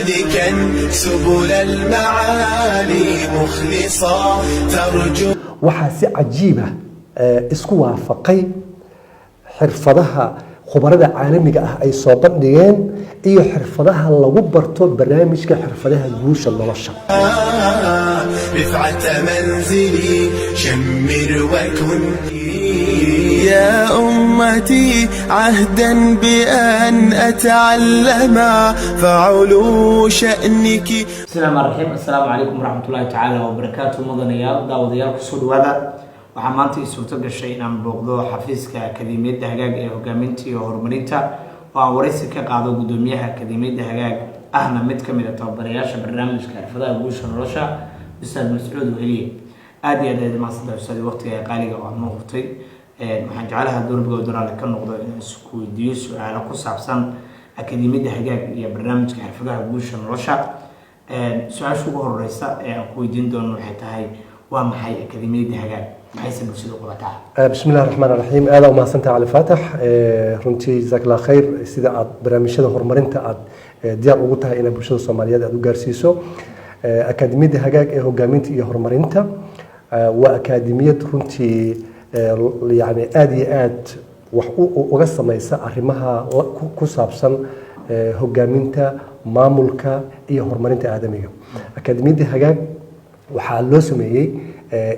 سالكا سبل المعالي مخلصا ترجو. Waxaa si cajiiba isku waafaqay xirfadaha khubarada caalamiga ah ay soo bandhigeen iyo xirfadaha lagu barto barnaamijka xirfadaha guusha nolosha. رفعة منزلي شمر وكن. يا أمتي عهدا بأن أتعلم فعلو شأنك. Bismi raxmaan raxiim. Assalaamu calaykum waraxmatullaahi tacaala wabarakaatu. Mudanayaal, daawadayaal, kusoo dhawaada. Waxaa maanta ii suurto gashay inaan booqdo xafiiska Akademiyadda Hagaag ee hogaaminta iyo horumarinta, oo aan waraysi ka qaado guddoomiyaha Akademiyadda Hagaag, ahna mid ka mid a tababarayaasha barnaamijka xirfadaha guusha nolosha, Ustaad Mascuud Weheliye. Aada iyo aad aad mahadsantahay, ustaad, waqtiga qaaliga oo aad noo hurtay. Waxaan jeclaha doorbiga daraale ka noqdo inaan isku weydiiyo su-aalo ku saabsan Akademiyadda Hagaag iyo barnaamijka xirfadaha guusha nolosha. Su-aasha ugu horeysa ee aan ku weydiin doono waxay tahay: waa maxay Akademiyadda Hagaag, maxayse bulshada u qabataa? Bismi illahi raxmaan raxiim. Aada u mahadsantaha, Cali Faatax. Runtii jazaak allah khayr sida aad barnaamijyada horumarinta aad diyaar ugu tahay inaad bulshada Soomaaliyeed aad u gaarsiiso. Akaademiyadda Hagaag ee hogaaminta iyo horumarinta waa akaademiyad runtii yani aada iyo aad wax uga samaysa arrimaha ku saabsan hogaaminta, maamulka iyo horumarinta aadamiga. Akaademiyadda Hagaag waxaa loo sameeyey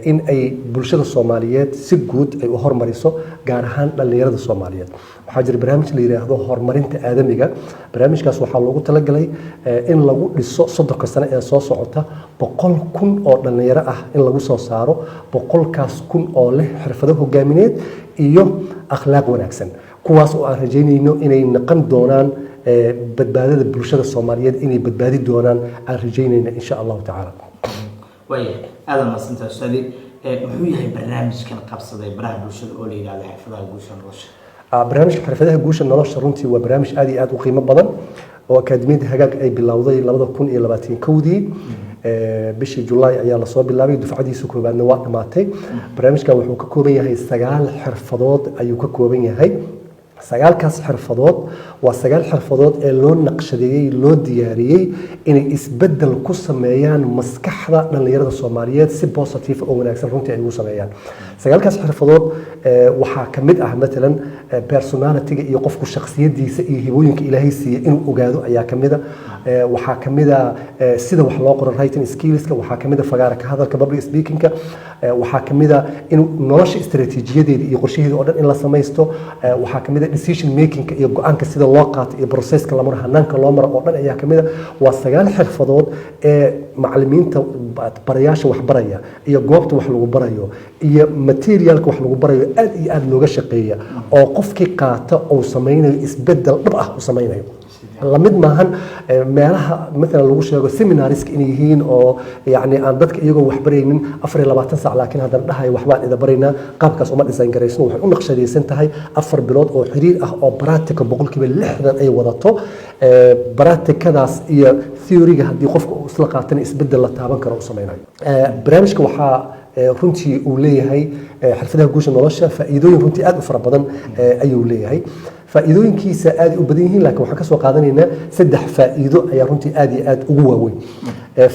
in ay bulshada Soomaaliyeed si guud ay u hormariso, gaar ahaan dhallinyarada Soomaaliyeed. Waxaa jira barnaamij la yidhaahdo horumarinta aadamiga. Barnaamijkaas waxaa loogu talagalay in lagu dhiso 30-ka sano ee soo socota 100,000 oo dhallinyaro ah, in lagu soo saaro 100,000 oo leh xirfado hogaamineed iyo akhlaaq wanaagsan, kuwaas oo aan rajaynayno inay naqan doonaan badbaadada bulshada Soomaaliyeed, inay badbaadi doonaan aan rajaynayno, insha Allahu tacaala. Waaya, aada mahadsantaha, ustaadi. Muxuu yahay barnaamijkan qabsaday baraha bulshada oo la yidhahdo xirfadaha guusha nolosha? Barnaamijka xirfadaha guusha nolosha runtii waa barnaamij aad iyo aad u qiimo badan oo Akaademiyadda Hagaag ay bilowday 2021-dii. Bishii Julaay ayaa lasoo bilaabay, dufcadiisa koowaadna waa dhammaatay. Barnaamijkan wuxuu ka kooban yahay sagaal xirfadood ayuu ka kooban yahay. Sagaalkaas xirfadood waa sagaal xirfadood ee loo naqshadeeyey, loo diyaariyey inay isbeddel ku sameeyaan maskaxda dhallinyarada Soomaaliyeed, si positive oo wanaagsan runtii ay ugu sameeyaan. Sagaalkaas xirfadood waxaa ka mid ah matalan personality-ga iyo qofku shakhsiyadiisa iyo hibooyinka Ilaahay siiye inuu ogaado ayaa ka mid a. Waxaa ka mid a sida wax loo qoro, writing skillska. Waxaa ka mid a fagaara ka hadalka, public speakingka. Waxaa ka mid a inuu nolosha istaraatiijiyadeeda iyo qorshaheeda oo dhan in la samaysto. Waxaa ka mid a decision makingka iyo go-aanka sida loo qaato iyo processka la maro, hanaanka loo maro oo dhan ayaa ka mid a. Waa sagaal xirfadood ee macallimiinta, barayaasha wax baraya iyo goobta wax lagu barayo iyo materialka wax lagu barayo aad iyo aad looga shaqeeya, oo qofkii qaata uu samaynayo isbedel dhab ah uu samaynayo. Lamid maahan meelaha maalan lagu sheego seminariska inay yihiin oo yani aan dadka iyagoo wax baraynin 24 saac, laakiin haddana dhahayo waxbaan ida baraynaa. Qaabkaas uma design garaysno. Waxay u naqshadaysan tahay 4 bilood oo xiriir ah oo practical 60% ay wadato. Practicadaas iyo theoryga haddii qofka uu isla qaatana, isbedel la taaban karo uu samaynayo. Barnaamijka waxaa runtii uu leeyahay xirfadaha guusha nolosha faa'iidooyin runtii aad u fara badan ayuu leeyahay. Faa'iidooyinkiisa aad u badan yihiin, laakiin waxaan ka soo qaadanaynaa saddex faa'iido ayaa runtii aad iyo aad ugu waaweyn.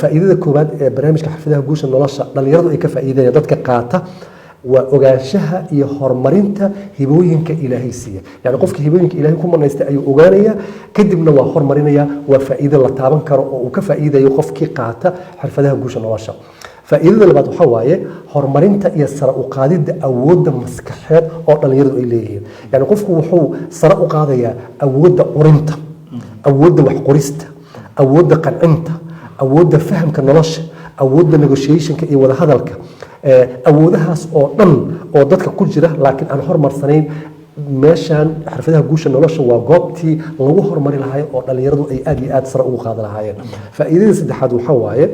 Faa'iidada koowaad ee barnaamijka xirfadaha guusha nolosha dhallinyaradu ay ka faa'iidayaan, dadka qaata, waa ogaanshaha iyo horumarinta hibooyinka Ilaahay siiya. Yani qofka hibooyinka Ilaahay ku manaystay ayuu ogaanaya, kadibna waa horumarinaya. Waa faa'iido la taaban karo oo uu ka faa'iidayo qofkii qaata xirfadaha guusha nolosha. Faa'iidada labaad waxaa waaye horumarinta iyo sare u qaadidda awoodda maskaxeed oo dhallinyaradu ay leeyihiin. Yani qofku wuxuu sare u qaadayaa awoodda curinta, awoodda waxqorista, awoodda qancinta, awoodda fahamka nolosha, awoodda negotiationka iyo wadahadalka. Awoodahaas oo dhan oo dadka ku jira laakiin aan hormarsanayn, meeshaan xirfadaha guusha nolosha waa goobtii lagu hormari lahaay oo dhallinyaradu ay aad iyo aad sare ugu qaadi lahaayeen. Faa'iidada saddexaad waxaa waaye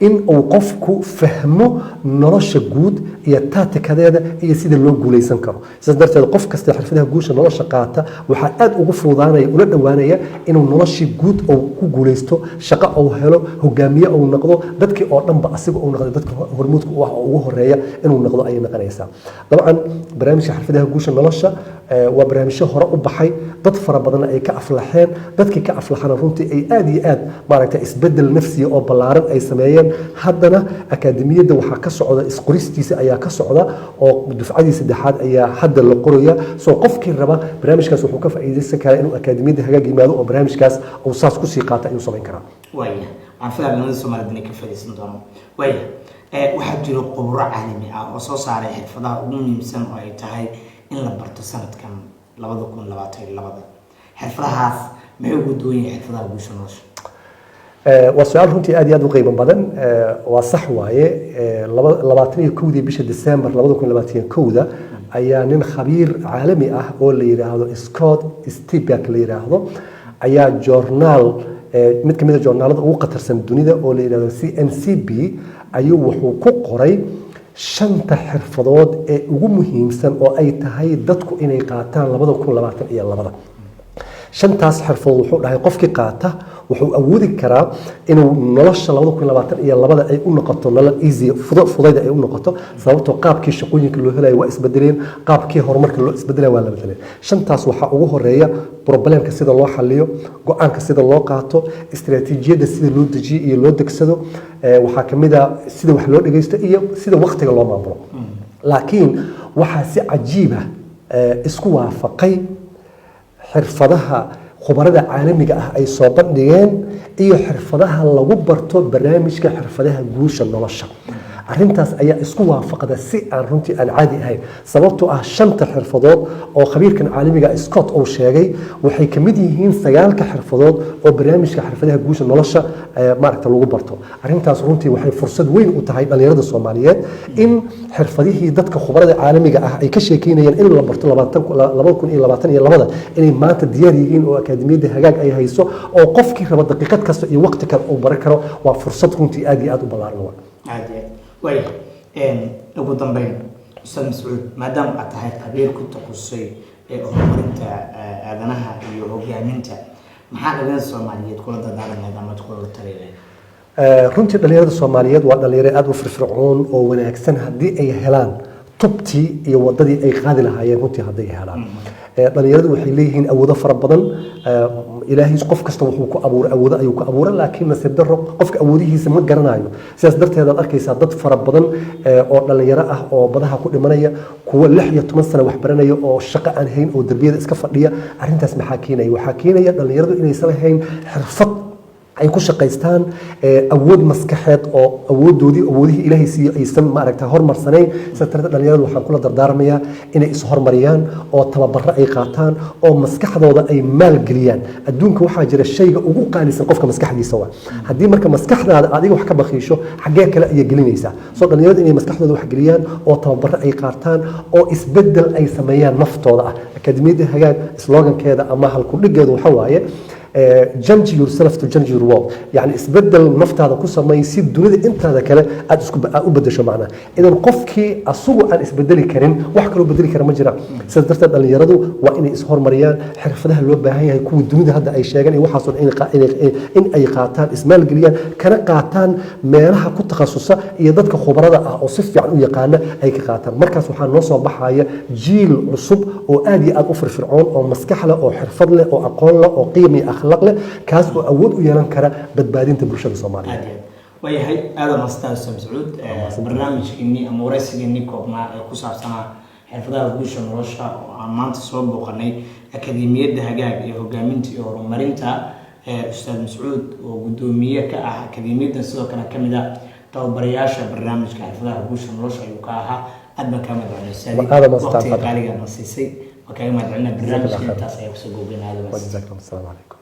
in uu qofku fahmo nolosha guud iyo taatikadeeda iyo sida loo guuleysan karo. Sidaas darteed, qof kasta xirfadaha guusha nolosha qaata waxaa aad ugu fududaanaya, ula dhowaanaya inuu noloshii guud uu ku guuleysto, shaqo uu helo, hogaamiye uu noqdo, dadkii oo dhanba asiga uu noqdo, dadka hormuudka u ah oo ugu horeeya inuu noqdo ayay noqonaysaa. Dabcan, barnaamijka xirfadaha guusha nolosha Waa barnaamijyo hore u baxay, dad fara badanna ay ka aflaxeen. Dadkii ka aflaxana runtii ay aad iyo aad maaragtay isbedel nafsiya oo ballaaran ay sameeyeen. Haddana akaademiyadda waxaa ka socda isqoristiisa ayaa ka socda, oo dufcadii saddexaad ayaa hadda la qoraya. Soo qofkii raba barnaamijkaas wuxuu ka faa'iidaysan karaa inuu akaademiyadda Hagaag yimaado oo barnaamijkaas uu saas kusii qaata ayuu samayn karaa. Waaya, waxaan filaya dhalinyarada Soomaaliyed inay ka faa'iidaysan doonaan. Waaya, waxaa jiro khuburo caalami ah oo soo saaray xirfadaha ugu muhiimsan oo ay tahay in la barto sanadkan 2022. Xirfadahaas maxay ugu duwan yihiin xirfadaha guusha nolosha? Waa su-aal runtii aad iyo aad u qiimo badan. Waa sax waaye. 21-dii bisha December 2021-da ayaa nin khabiir caalami ah oo la yidhaahdo Scott Stepak la yidhaahdo ayaa joornaal, mid kamid a joornaalada ugu khatarsan dunida oo la yidhahdo CNCB, ayuu wuxuu ku qoray shanta xirfadood ee ugu muhiimsan oo ay tahay dadku inay qaataan 2022. Shantaas xirfadood wuxuu dhahay qofkii qaata wuxuu awoodi karaa inuu nolosha 2022-da ay u noqoto nolol easy, fudayda ay u noqoto, sababtoo qaabkii shaqooyinka loo helayo waa isbedeleen, qaabkii horumarka loo isbedelaya waa la bedeleen. Shantaas waxaa ugu horeeya problemka sida loo xaliyo, go-aanka sida loo qaato, istiraatiijiyadda sida loo dejiyo iyo loo degsado, waxaa kamid a sida wax loo dhegeysto iyo sida waqtiga loo maamulo. Laakiin waxaa si cajiiba isku waafaqay xirfadaha khubarada caalamiga ah ay soo bandhigeen iyo xirfadaha lagu barto barnaamijka xirfadaha guusha nolosha. Arrintaas ayaa isku waafaqda si aan runtii aan caadi ahayn, sababtoo ah shanta xirfadood oo khabiirkan caalamiga Scott uu sheegay waxay ka mid yihiin sagaalka xirfadood oo barnaamijka xirfadaha guusha nolosha maaragta lagu barto. Arrintaas runtii waxay fursad weyn u tahay dhalinyarada Soomaaliyeed in xirfadihii dadka khubarada caalamiga ah ay ka sheekeynayeen in la barto 2022-da inay maanta diyaar yihiin oo akaademiyadda Hagaag ay hayso, oo qofkii raba daqiiqad kasta iyo waqti kale uu baran karo. Waa fursad runtii aad iyo aad u ballaaran. Aad iyo aad. Waaya, ugu dambeyn, Ustaad Mascuud, maadaama aad tahay khabiir ku takhasusay ee horumarinta aadanaha iyo hogaaminta, maxaa dhalinyarada Soomaaliyeed kula dardaaran ama kula tali? Runtii dhalinyarada Soomaaliyeed waa dhalinyaro aada u firfircoon oo wanaagsan haddii ay helaan tubtii iyo wadadii ay qaadi lahaayeen. Runtii hadday helaan, dhalinyaradu waxay leeyihiin awoodo fara badan. Ilaahay qof kasta wuxuu ku abuuray awoodo ayuu ku abuuray, laakiin nasiib darro qofka awoodihiisa ma garanayo. Sidaas darteed aad arkaysaa dad fara badan oo dhalinyaro ah oo badaha ku dhimanaya, kuwa 16 sano wax baranaya oo shaqo aan hayn oo darbiyada iska fadhiya. Arrintaas maxaa keenaya? Waxaa keenaya dhalinyaradu inaysan lahayn xirfad ay ku shaqaystaan, awood maskaxeed oo awoodoodii, awoodihii Ilaahay siiyo aysan maaragta hormarsanayn. Sidaas darteed dhalinyaradu waxaan kula dardaarmayaa inay ishormariyaan oo tababaro ay qaataan oo maskaxdooda ay maalgeliyaan. Adduunka waxaa jira shayga ugu qaalisan qofka maskaxdiisa waa. Haddii marka maskaxdaada adiga wax ka bakiisho, xaggee kale ayay gelinaysaa? Soo dhalinyaradu inay maskaxdooda wax geliyaan oo tababaro ay qaataan oo isbedel ay sameeyaan naftooda ah. Akademiyadda Hagaag slogankeeda ama halkudhigeedu waxa waaye "Change yourself to change your world", yani isbedel naftaada ku samay si dunida intaada kale aad isku aad u bedesho macnaha. Idan qofkii asugu aan isbedeli karin, wax kaloo bedeli kara ma jiraan. Sidaas darteed dhalinyaradu waa inay ishormariyaan, xirfadaha loo baahan yahay, kuwa dunida hadda ay sheegan iyo waxaasoo dhan in ay qaataan, ismaalgeliyaan, kana qaataan meelaha ku takhasusa iyo dadka khubarada ah oo si fiican u yaqaana ay ka qaataan. Markaas waxaa noo soo baxaya jiil cusub oo aad iyo aad u firfircoon oo maskax leh oo xirfad leh oo aqoon leh oo qiim iyo akhlaaq leh, kaas oo awood u yeelan kara badbaadinta bulshada Soomaaliyeed. Aad iyo aad. Waayahay, aada mahadsantahay, Ustaad Mascuud. Barnaamijkeenii ama waraysigeenii koobnaa ee ku saabsanaa xirfadaha guusha nolosha oo aan maanta soo booqanay akademiyadda Hagaag ee hogaaminta iyo horumarinta, Ustaad Mascuud oo guddoomiye ka ah akademiyaddan, sidoo kale kamid ah tababarayaasha barnaamijka xirfadaha guusha nolosha ayuu ka ahaa. Aad baan kaa mahadcelinay. Aad mahadsantahay. Waqtiga qaaliga na siisay waa kaaga mahadcelinaa. Barnaamijka intaas ayaa kusoo goobinaa. Jazakum, asalaamu calaykum.